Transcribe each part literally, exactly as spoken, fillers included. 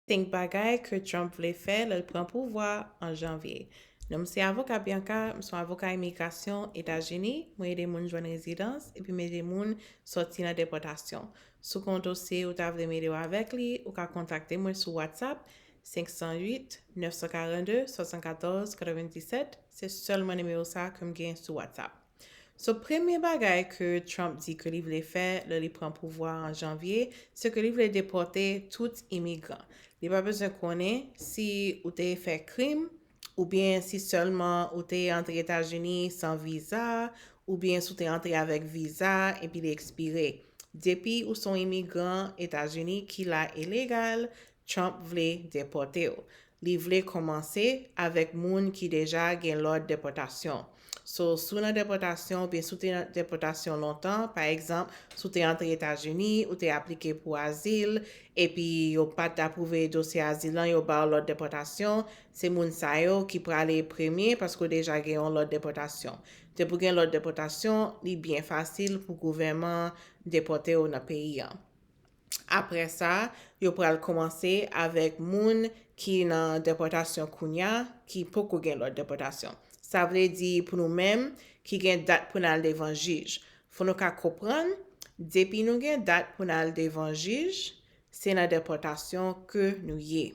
Senk bagay ke Trump vle fè lè l pran pouvwa an janvye. Non m se avoka Bianca, m se yon avoka imigrasyon Etazini. Mwen ede moun jwenn rezidans epi m ede moun sòti nan depòtasyon. Si w gen yon dosye ou ta vle m ede w avèk li, ou ka kontakte mwen sou WhatsApp senk san uit, nèf san karannde, swasannkatòz, katrevendisèt. Se sèlman nimewo sa ke m gen sou WhatsApp. So, premye bagay ke Trump di ke li vle fè lè li pran pouvwa an janvye, se ke li vle depòte tout imigran. Li pa bezwen konnen si ou te fè krim, oubyen si sèlman ou te antre Etazini san viza, oubyen si w te antre avèk viza epi li ekspire. Depi ou se yon imigran Etazini ki la ilegal, Trump vle depòte w. Li vle kòmanse avèk moun ki deja gen lòd depòtasyon. So, si w nan depòtasyon oubyen si w te nan depòtasyon lontan, pa egzanp, si w te antre Etazini, ou te aplike pou azil, epi yo pa t apwouve dosye azil lan, yo ba w lòd depòtasyon, se moun sa yo ki prale premye paske w deja gen yon lòd depòtasyon. Depi w gen lòd depòtasyon, li byen fasil pou gouvènman an depòte w nan peyi an. Apre sa, yo pral kòmanse avèk moun ki nan depòtasyon kounye a, ki poko gen lòd depòtasyon. Sa vle di pou nou menm ki gen dat pou n al devan jij. Fò nou ka konprann, depi nou gen dat pou n al devan jij, se nan depòtasyon ke nou ye.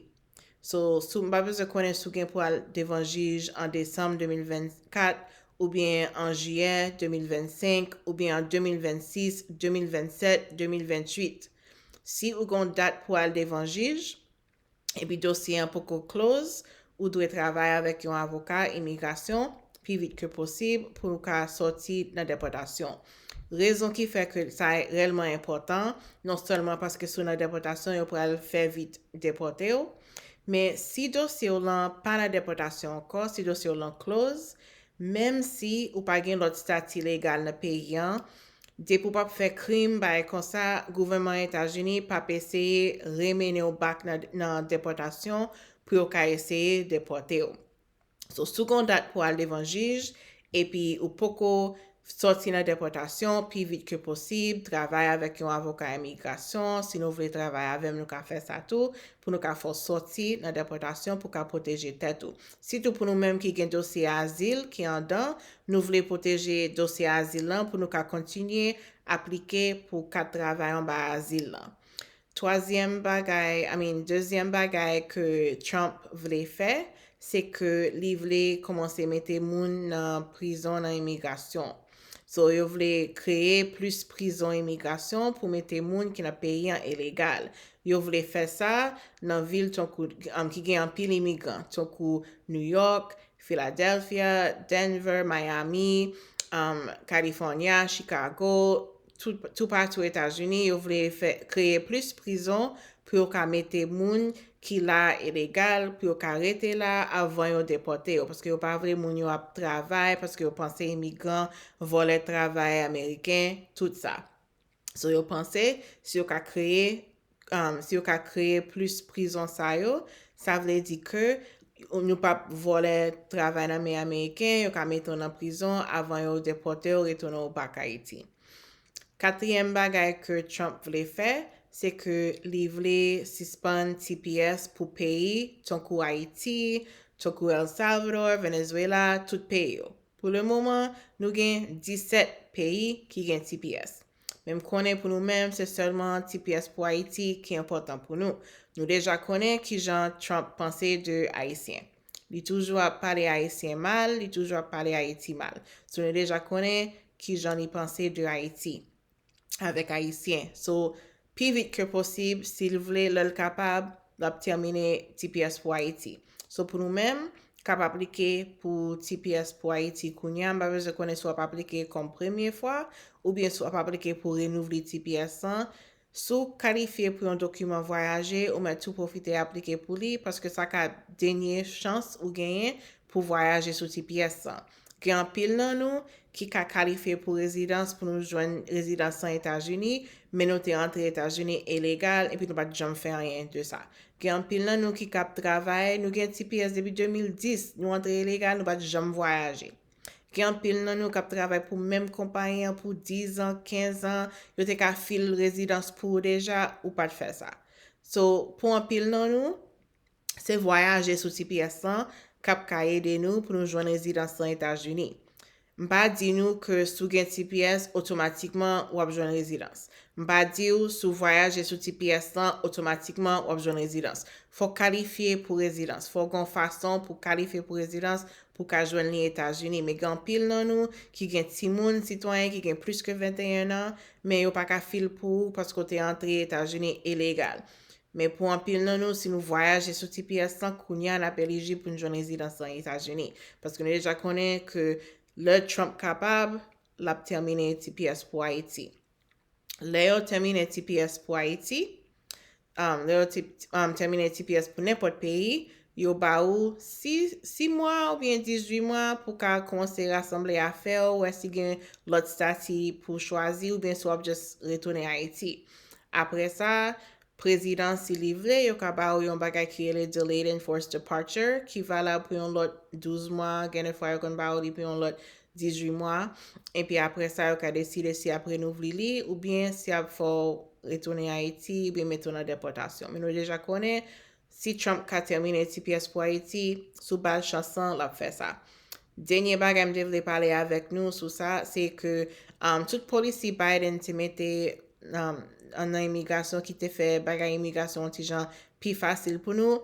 So, si w, m pa bezwen konnen si w gen pou al devan jij an desanm de mil vennkat, oubyen an jiyè de mil vennsenk, oubyen an de mil vennsis, de mil vennsèt, de mil venntuit. Si ou gen yon dat pou al devan jij, epi dosye an poko close, ou dwe travay avèk yon avoka imigrasyon pi vit ke posib pou w ka sòti nan depòtasyon. Rezon ki fè ke sa reyèlman enpòtan, non sèlman paske si w nan depòtasyon, yo pral fè vit depòte w, men si dosye w lan pa nan depòtasyon ankò, si dosye w lan close, menm si ou pa gen lòt estati legal nan peyi an, depi w p ap fè krim, bagay konsa, gouvènman Etazini p ap eseye remennen w back nan, nan depòtasyon pou yo ka eseye depòte w. So, si w gen yon dat pou al devan jij, epi ou poko sòti nan depòtasyon pi vit ke posib, travay avèk yon avoka imigrasyon. Si nou vle travay avè m, nou ka fè sa tou, pou nou ka fè w sòti nan depòtasyon, pou w ka pwoteje tèt ou. Sitou pou nou menm ki gen dosye azil ki andan, nou vle pwoteje dosye azil lan pou nou ka kontinye aplike pou kat travay anba azil lan. Twazyèm bagay, I mean, dezyèm bagay ke Trump vle fè, se ke li vle kòmanse mete moun nan prizon nan imigrasyon. So, yo vle kreye plis prizon imigrasyon pou mete moun ki nan peyi an ilegal. Yo vle fè sa nan vil tankou, um, ki gen anpil imigran, tankou New York, Philadelphia, Denver, Miami, um, California, Chicago, tout, toupatou Etazini, yo vle fè, kreye plis prizon pou yo ka mete moun ki la ilegal, pou yo ka rete la avan yo depòte yo. Paske yo pa vle moun yo ap travay, paske yo panse imigran, vòlè travay ameriken, tout sa. So, yo panse, si yo ka kreye, um, si yo ka kreye plis prizon sa yo, sa vle di ke nou p ap vòlè travay nan men ameriken, yo ka mete w nan prizon avan yo depòte w, retounen w back Ayiti. Katriyèm bagay ke Trump vle fè, se ke li vle sispann T P S pou peyi tankou Ayiti, tankou El Salvador, Venezuela, tout peyi yo. Pou le moman, nou gen disèt peyi ki gen T P S. Men m konnen pou nou menm, se sèlman T P S pou Ayiti ki enpòtan pou nou. Nou deja konnen kijan Trump panse de Ayisyen. Li toujou ap pale Ayisyen mal, li toujou ap pale Ayiti mal. So, nou deja konnen kijan li panse de Ayiti avèk Ayisyen. So, pi vit ke posib, si l vle, lè l kapab, l ap tèmine T P S pou Ayiti. So, pou nou menm, k ap aplike pou T P S pou Ayiti kounye a, m pa bezwen konnen si w ap aplike kòm premye fwa, oubyen si w ap aplike pou renouvle T P S lan. Si w kalifye pou yon dokiman vwayaje, ou mèt tou pwofite aplike pou li, paske sa ka dènye chans ou genyen pou vwayaje sou T P S lan. Gen anpil nan nou ki ka kalifye pou rezidans, pou nou jwenn rezidans nan Etazini, men nou te antre Etazini ilegal, epi nou pa t janm fè anyen de sa. Gen anpil nan nou ki k ap travay, nou gen T P S depi de mil dis, nou antre ilegal, nou pa t janm vwayaje. Gen anpil nan nou k ap travay pou menm konpayi an pou diz an, kenz an, yo te ka fil rezidans pou ou deja, ou pa t fè sa. So, pou anpil nan nou, se vwayaje sou T P S lan k ap ka ede nou pou nou jwenn rezidans nan Etazini. M pa di nou ke si w gen T P S, otomatikman w ap jwenn rezidans. M pa di w si w vwayaje sou T P S lan, otomatikman w ap jwenn rezidans. Fò w kalifye pou rezidans. Fò w gen yon fason pou w kalifye pou rezidans pou w ka jwenn li Etazini. Men gen anpil nan nou ki gen timoun sitwayen ki gen plis ke venteyen an, men yo pa ka file pou ou paske w te antre Etazini ilegal. Men pou anpil nan nou, si nou vwayaje sou T P S lan, kounye a n ap elijib pou n jwenn rezidans nan Etazini. Paske nou deja konnen ke lè Trump kapab, l ap tèmine T P S pou Ayiti. Lè yo tèmine T P S pou Ayiti, um, lè yo ti- um, tèmine T P S pou nenpòt peyi, yo ba ou sis, sis mwa oubyen dizuit mwa pou ka kòmanse rasanble afè w, wè si gen lòt stati pou chwazi oubyen si w ap just retounen Ayiti. Apre sa, prezidan, si li vle, yo ka ba ou yon bagay ki rele Delayed Enforced Departure, ki valab pou yon lòt douz mwa, gen de fwa yo konn ba ou li pou yon lòt dizuit mwa. Epi apre sa, yo ka deside si y ap renouvle li oubyen si y ap fè w retounen Ayiti oubyen mete w nan depòtasyon. Men nou deja konnen, si Trump ka tèmine T P S pou Ayiti, sou baz chans lan, l ap fè sa. Dènye bagay m te vle pale avèk nou sou sa, se ke um, tout polisi Biden te mete um, nan imigrasyon ki te fè bagay imigrasyon yon ti jan pi fasil pou nou,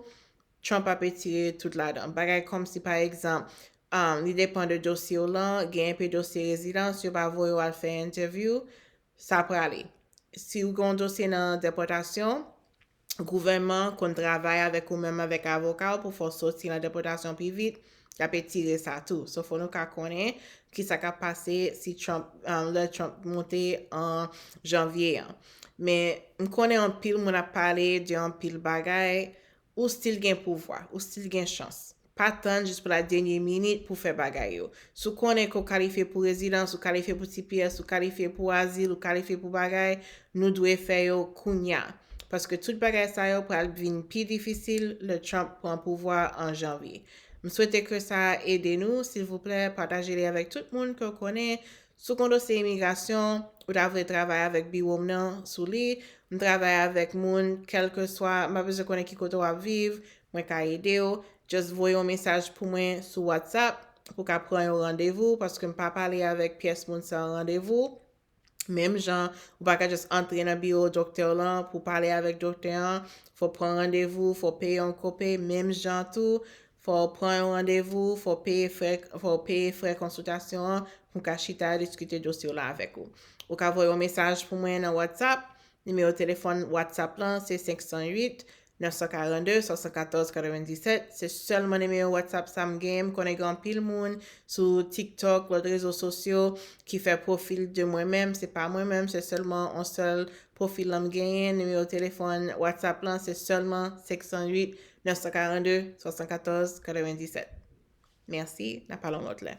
Trump ap retire tout ladan. Bagay kòmsi, pa egzanp, um, li depann de dosye w lan, gen enpe dosye rezidans, yo pa voye w al fè entèvyou, sa prale. Si w gen yon dosye nan depòtasyon, gouvènman konn travay avèk ou menm avèk avoka w pou fè w soti nan depòtasyon pi vit, y ap etire sa tou. So, fò nou ka konnen kisa k ap pase si Trump, um, lè Trump monte an janvye an. Men, m konnen anpil moun ap pale de anpil bagay, ou still gen pouvwa, ou still gen chans. Pa tann jis pou la dènye minit pou fè bagay yo. Si w konnen ke w kalifye pou rezidans, ou kalifye pou T P S, ou kalifye pou azil, ou kalifye pou bagay, nou dwe fè yo kounya. Paske tout bagay sa yo pral vin pi difisil lè Trump pran pouvwa an janvye. M swete ke sa ede nou, silvouplè, pataje li avèk tout moun ke w konnen. Si w gen dosye imigrasyon, ou ta vle travay avèk biwo m nan sou li, m travay avèk moun, kèlkeswa, m pa bezwen konnen ki kote w ap viv, mwen ka ede w. Just voye yon mesaj pou mwen sou WhatsApp pou w ka pran yon randevou, paske m pa pale avèk pyès moun san randevou. Menm jan, ou pa ka just antre nan biwo doktè w lan pou pale avèk doktè an, fò w pran randevou, fò w peye yon kope, menm jan tou, fò w pran yon randevou, fò w peye frè, fò w peye frè konsiltasyon an pou m ka chita diskite dosye w la avèk ou. Ou ka voye yon mesaj pou mwen nan WhatsApp. Nimewo telefòn WhatsApp lan se senk san uit, nèf san karannde, swasannkatòz, katrevenndisèt. Se sèlman nimewo WhatsApp sa m genyen. M konnen gen anpil moun sou TikTok, lòt rezo sosyo ki fè pwofil de mwen menm. Se pa mwen menm, se sèlman yon sèl pwofil lan m genyen. Nimewo telefòn WhatsApp lan se sèlman senk san uit, nèf san karannde, swasannkatòz, katrevenndisèt. Mèsi, n a pale yon lòt lè.